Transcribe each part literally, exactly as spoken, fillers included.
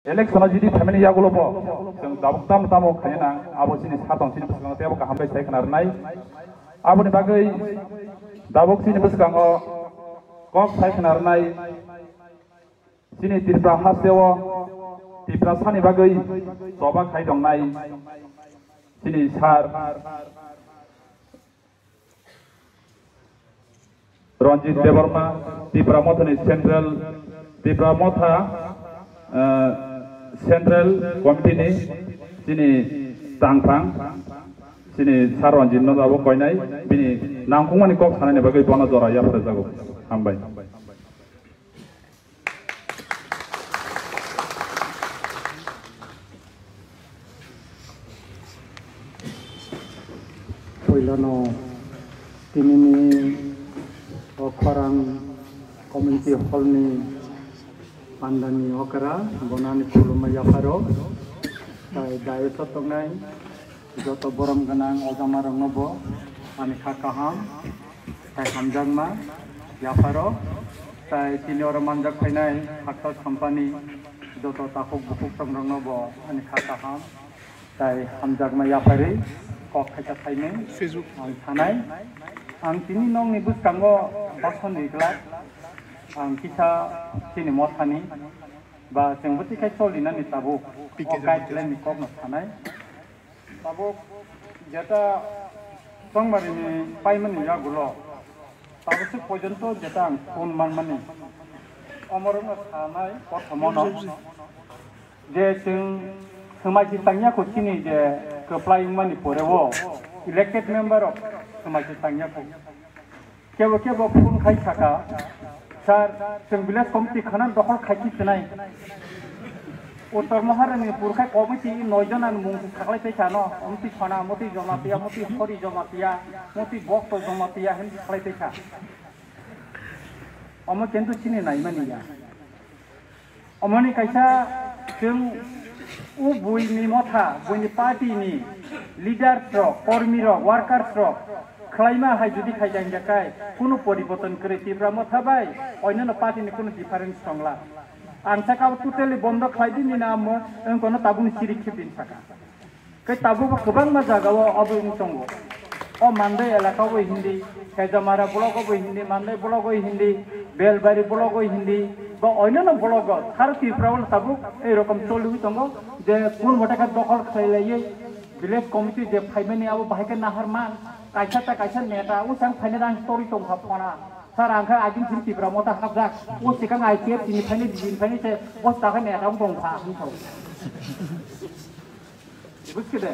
Election o jodi phaimani yagulo bo chwng tabuk tamo tamo khaina nang, abo chini satong chini bwskango tei abo kaham khe sai khna rwnai. Aboni bagwi tabuk chini bwskango kok sai khna rwnai. Chini Tripura hasteo Tiprasani bagwi choba khai tongnai chini sir Ranjit Debbarma, Tipra Mothani Central, Tipra Motha, eh, Central Committee ni chini tangphang, chini sir Ranjit no abo koinai, bini nangkukmani kok sanani bagwi bono jora yapharjago. Hambai. Puilano tinini o khorang community hall ni pandani okra bonani khulumma yapharo tai dayuso tongnai. Joto borom gwnang ojamarokno bo ani kha kaham, tai hamjakma yapharo, tai tini oro manjak phainai haktor sampani joto takhuk bukhuk tongrokno bo ani kha kaham, tai hamjakma yapharwi kok khaisa thaimung ang sanai. Ang tini nokni bwskango basonwi glak, ang kisa chini mothani ba chwngbo tikhe cholinani tabuk o guideline ni kokno sanai. Tabuk jeta chongmarini paimani yagulo tabuk se porjonto jeta ang phone manmani omorokno sanai prothomono je chwng swmai si tangya kho chini je kwplai wngmani poreo elected member rok swmai si tangya kho. Kebo kebo phone khai saka, "Sir, chwng village committee khana dokhol khai ki twnai." Uttor Maharani purkhai committee noi jona ni mung saklai tei sano, omtwi khana, motwi joma tiya, motwi khori joma tiya, motwi bokto joma tiya, hin saklai tei sa. Omo kintu chini naimani ya. Omoni kaisa chwng o buini motha, buini party ni leaders rok, kormi rok, workers rok khlaima hai jodi khai jang jakai, kunu poriborton kwrwi Tipra motha bai oinano party ni kunu difference tongla. Ang saka totally bondo khlai di nini amo wngkono tabukni chiri khibin saka. Khe tabukbo kwbangma jagao abo wng tongo. O Mandai elaka bo Hindi, Hejamara block bo Hindi, Mandai block bo Hindi, Belbari block bo Hindi, ba oinano block o. Sara Tripura o tabuk ei rokom choliwi tongo je kun bwtha khe dokhol khlai laiwi village committee je phaimani abo bahai khe nahar man, kaisa ta kaisa neta usang phainai rang tori tongkha phona. Sir, ang khe agin sin Tipra motha hapjak, o sikang I P F tini phainai, bini phainai se, bo ta khe neta wng tongkha, hwn tong. Buskide,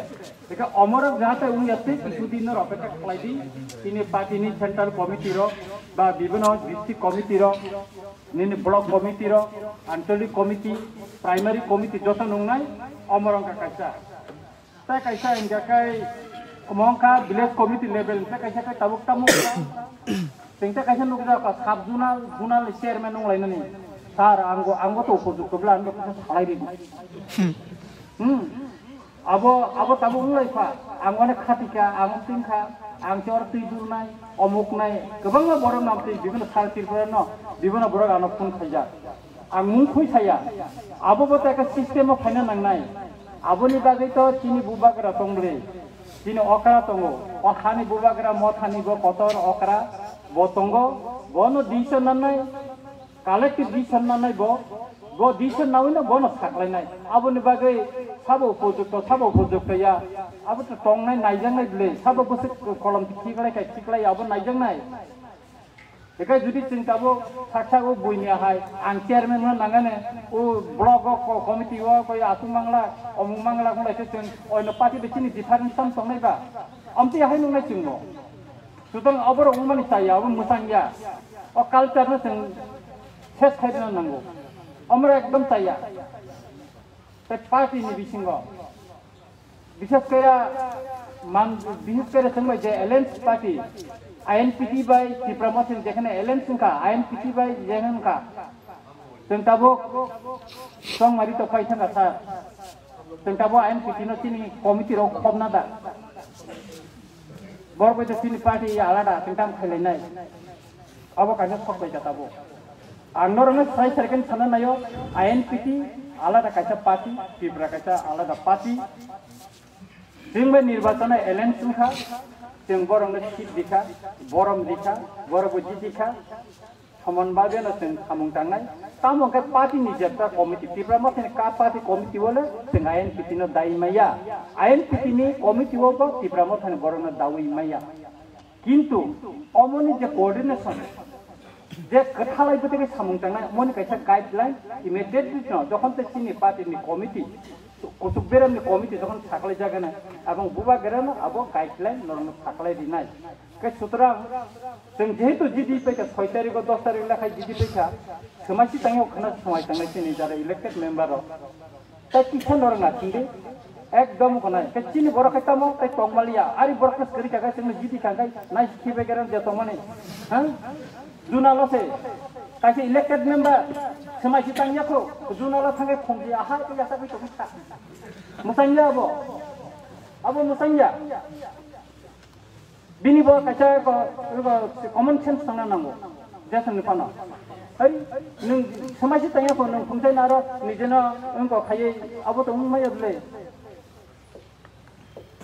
eka omorok jahate wngya tei kisu din no opekha khlai di, tini party ni central committee rok ba bibino district committee rok, nini block committee rok, anchalik committee, primary committee joto nungnai omorok wngkha kaisa. Tei kaisa hingkha kai omo wngkha village committee level, tei kaisa kai tabuk tamo wngkha. Tengsa kaisa nukjak kha sub zonal, zonal ni chairman wng lainani. Sir, ang bo, ang bo to upojukto bwla, ang bo kisa salai rini. Hmm. Abo, abo tabuk wng lai kha. Ang onek khati kha, ang twi kha, ang se oro twi durnai, omuk nai, kwbangma borok nam twi, bibino sal Tripura no, bibino borok ano phone khaijak. Ang mung khui saya. Abo bo to ekta system o phaina nangnai. Aboni bagwi to chini bubagra tong bwrwi. Chini okra tongo. O hani bubagra, mothani bo kotor okra bo tongo. Bono decision nanai. Collective decision nanai bo. Bo decision nawi no bono saklainai. Aboni bagwi sabo upojukto, sabo upojukto ya. Abo to tongnai naijaknai bwle. Sabo bwswk kolom khiklai kai khiklai abo naijaknai. Hikai jodi chwng tabuk saksa o buini ahai, ang chairman no nangani, o block o ko-, committee o koi aswk mangla, omung mangla, wng lai khe chwng oino party bai chini difference tamo tongnai ba? Amtwi ahai nungnai chwng bo. Sutung oborok wngmani chaya, obo mwchang ya. O culture no chwng ses khai rwna nango. Omorok ekdom chaya. Tei party ni bisingo. Bishes kore man, bishes kore chwng bai je alliance party, I N P T bai Tipra Motha ni jekhane alliance wngkha, I N P T bai je wngkha. Chwng tabuk chongmari to phai thangkha sir. Chwng tabuk I N P T no chini committee rok khobna da. Borok bai to chini party alada chwng tam khailainai. Abo kaisa sok bai kha tabuk. Ang norokno sai sai khe sana nayo, I N P T alada kaisa party, Tripura kaisa alada party. Chwng bai nirbachano alliance wngkha, chwng borokno seat dikha, borom dikha, borokbo jidikha, somon bageno chwng samung tangnai. Tamo hwnkhe party ni jeta committee, Tipra Mothani ka party committee o le chwng I N P T no dai maya. I N P T ni committee o bo Tipra Mothani borokno dawi maya. Kintu omoni je coordination, je kwthalai bwtwi samung tangnai, omoni kaisa guideline immediately no, jokhon tei chini party ni committee, kuchuk berem ni committee jokhon saklai jagana, abong bubagra no abo guideline norokno saklai rinai. Khe sutrang, chwng jehetu jidi paikha soi tarikh o, dos tarikh lekhai jidi paikha, swmai si tangyo khwna swmai tangnai chini jara elected member rok. Tai kisa norok naisingdi. Ekdom gonai. Khe chini borok khe tamo tai tongmaliya. Ari borok khe kwrwi kha khe chwngno jidi kha khe nai khibai khe je tongmani. Ha? Juna lo se. Kaisa elected member. Swmai si tang yakho. Juna lo thangkhe khumji aha khe yasa bai tongkha. Musangya abo. Abo musangya. Bini bo kaisa ko, ko common sense tongna nango. Jason ni phano. Hai, nwng swmai si tanya ko nwng phungtai naro nijeno wngko khaiwi abo to wngmaya bwle.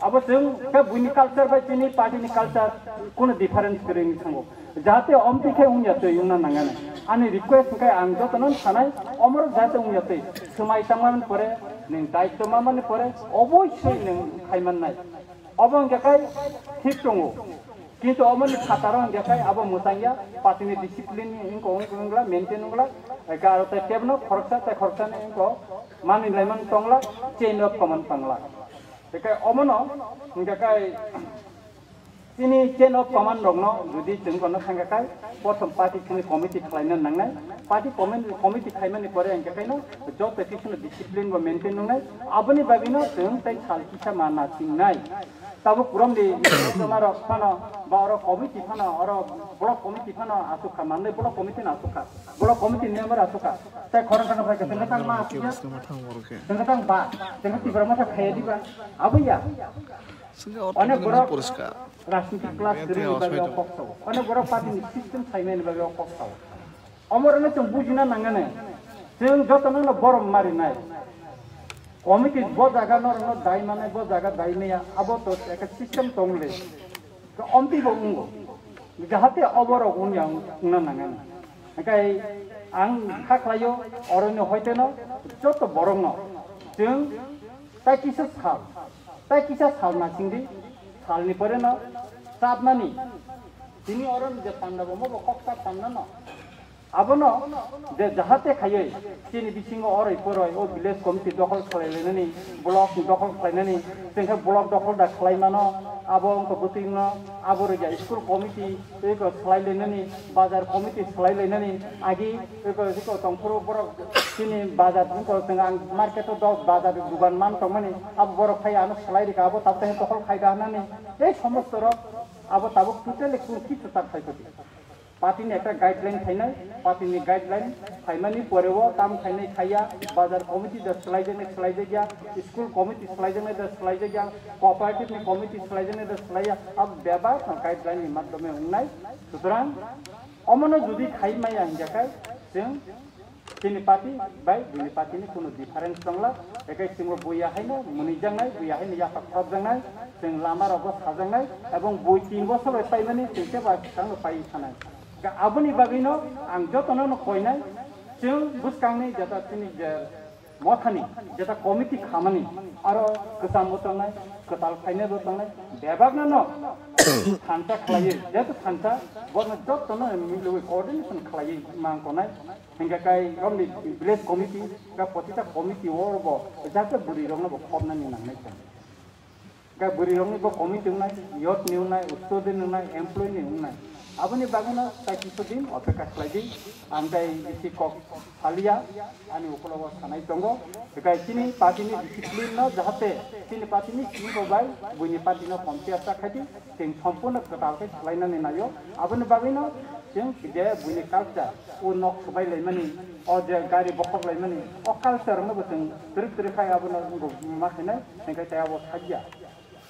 Abo chwng khe buini culture bai chini party ni culture kuno difference kwrwi wngwi thango. Jahate omtwi khe wngya twi wngna nangani. Ani request hwnkhe ang jotono sanai omorok jahate wngya twi. Swmai tangmani pore, nwng daityo mamani pore, oboisoi nwng khaimannai. Obo hwnkhe kai thik tongo. Kintu omoni phataro hwnkhe kai abo mwchangya, party ni discipline ni wngkha, wngkha, wngla, maintain wngla, hwnkhe aro tei tebno khoroksa tei khoroksani wngkha, manwi laimani tongla, chain of command tongla. Hwnkhe omono hwnkhe kai chini chain of command rokno jodi chwng bono thangkha kai, prothom party chini committee khlaina nangnai, party committee, committee khlaimani pore hwnkhe kaino joto khe chini discipline bo maintain wngnai, aboni bagwino chwng tei sal kisa ma nasingnai. Tabuk purom di marok phano, ba oro committee phano, oro block committee phano asuk kha, manwi block committee no asuk kha, block committee member asuk kha. Tai khorang khorang phai kha, tengka tang ma asuk ya, tengka tang ba, tengka Tipra Motha khaya diba, abo ya. Onek borok rajnitik class kwrwini bagwi o kok sao, onek borok party ni system saimani bagwi o kok sao. Omorokno chwng bujina nangani, chwng jotono no borom marinai. Committee bo jaga norokno dai manai, bo jaga dai maya, abo to ekta system tong le. Omtwi bo wngo. Jahate oborok wngya wngna nangani. Hwnkhe ang kha khlaio, oroni hoiteno joto borokno chwng tai kisa sal, tai kisa sal nasingdi, salni poreno chapnani. Tini oroni je panda bo, mo bo kok chap panda no. Abono je jahate khaiwi chini bisingo oroi poroi o village committee dokhol khlai lainani, block ni dokhol khlainani, chwngkhe block dokhol da khlai mano, abo wngkha bwtwino abo rwgya school committee eko khlai lainani, bazar committee khlai lainani, agi eko eko tongphuru borok chini bazar wngkha chwng ang market o dok bazar dugan man tongmani, abo borok phai ano khlai rikha, abo tabuk tei dokhol khai da hwnani, ei somosto rok abo tabuk totally kichu ta khai koti. Party ni ekta guideline phainai, party ni guideline phaimani pore o tam khainai khaiya, bazar committee da swlaijaknai swlaijakya, school committee swlaijaknai da swlaijakya, cooperative ni committee swlaijaknai da swlaiya, abo bebak no guideline ni madhyome wngnai. Sutrang omono jodi khai maya hingya khai chwng chini party bai buini party ni kuno difference tongla, ekai chwngbo buya haino mwnwi jaknai, buya haino yapha khorop jaknai, chwng lama rogo sajaknai, ebong bui tin bosor bai paimani chwng tebo tangno pai sanai. Ga aboni bagwino ang jotono no koinai, chwng bwskangni jeta chini je mothani jeta committee khamani aro kwcham bo tongnai, kwtal khainai bo tongnai, bebakno no thansa khlaiwi, jehetu thansa bono jotono milwi coordination khlaiwi mang tongnai. Hingke kai romni village committee, ka potita committee o bo jate bwrwi rokno bo khopnani nangnai kha. Ka bwrwi rokni bo committee wngnai, youth ni wngnai, student ni wngnai, employee ni wngnai. Aboni bagwino tai kisu din opeka khlai di, ang tai bisi kok salia, ani ukulogo sanai tongo. Hingke chini party ni discipline no jahate chini party ni simi bo bai buini party no pomtiya sa khai di. Chwng sompurno kwtal khe swlainani naio. Aboni bagwino chwng je buini culture, o nok swbai laimani, o je gari bokhok laimani, o culture no bo chwng twrwk twrwk khai abono wngbo ma khainai, hingke tei abo sakya.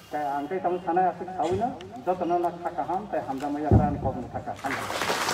Tei ang tei tamo sanai aswk sawino, jotono no kha kaham tei hamjakma yaphra ani kokno thaka. Hamjak.